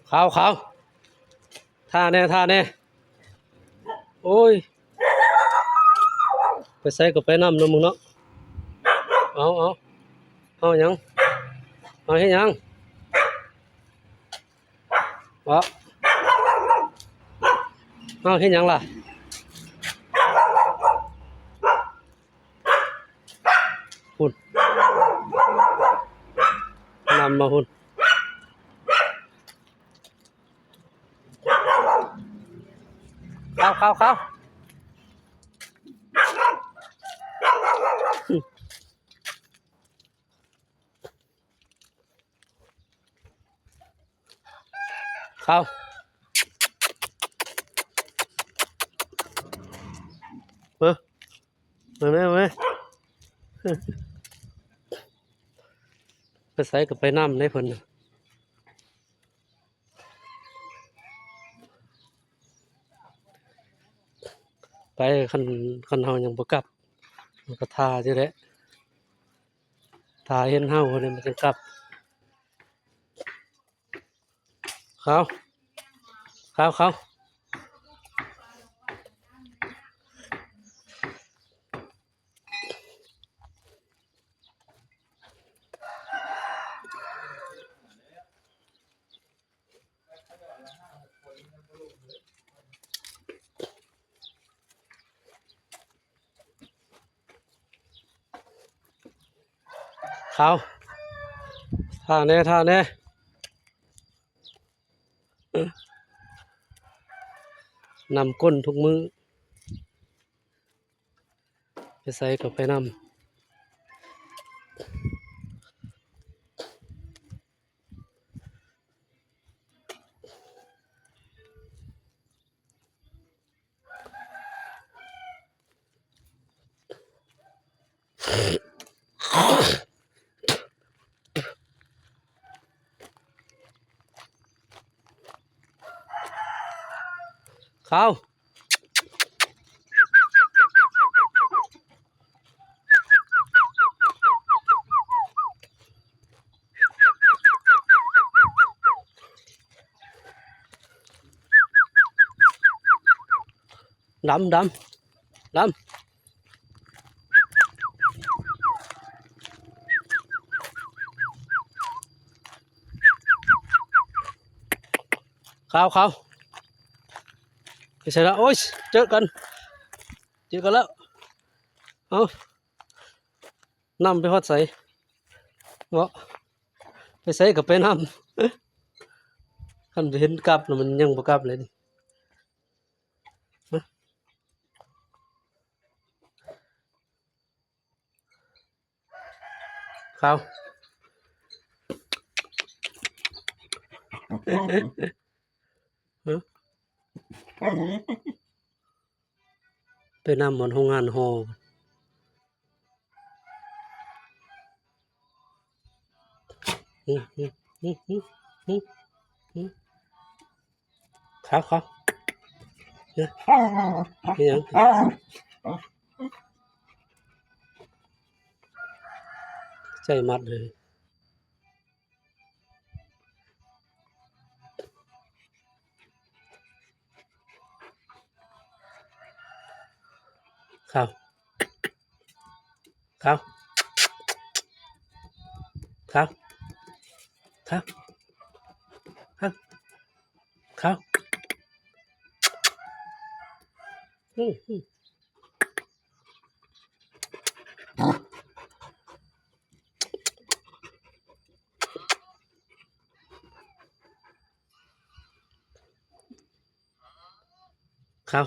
ຂາວ ຂາວ ຖ້າແດ່ ຖ້າແດ່. ໂອ້ຍ ໄປໃສກໍໄປນຳເນາະ ມຶງເນາະ. ເອົາ ເອົາ ເອົາຫຍັງ? ເອົາເຮັດຫຍັງ? ເອົາ ເອົາເຮັດຫຍັງລະ? ພຸ້ນ ນຳມາພຸ້ນ. ເຂົ້າ ເຂົ້າ ເຂົ້າ ເຂົ້າ ມາ ມາແມ່ ມາແມ່ ໄປໃສກໍໄປນຳເດ້ເພິ່ນ. ໄປ ຄັນ ຄັນເຮົາຍັງບໍ່ກັບ ມັນກໍຖ້າຢູ່ແຫຼະ ຖ້າເຫັນເຮົາພຸ້ນແຫຼະ ມັນຈຶ່ງກັບ. ເຂົ້າ ເຂົ້າ ເຂົ້າ. ເຂົ້າ ຖ້າແດ່ ຖ້າແດ່. ນຳກົ້ນທຸກມື້ ໄປໃສກໍໄປນຳ. ເຂົ້າ ດຳ ດຳ ດຳ. ເຂົ້າ ເຂົ້າ ໄປໃສລະ? ໂອ້ຍ ເຈີກັນ ເຈີກັນແລ້ວ. ເອົ້າ ນຳໄປຮອດໃສເນາະ? ໄປໃສກໍໄປນຳ. ຄັນເຫັນກັບລະມັນຍັງບໍ່ກັບເລີຍນີ້. ເຂົ້າ ຮະ? ໄປນຳບ່ອນໂຮງງານຫໍ່. ເຂົ້າ ເຂົ້າ ເອີ ເຮັດຫຍັງ? ໃຈມັດເລີຍ. ເຂົ້າ ເຂົ້າ ເຂົ້າ ເຂົ້າ ເຂົ້າ ອື ອື. ເຂົ້າ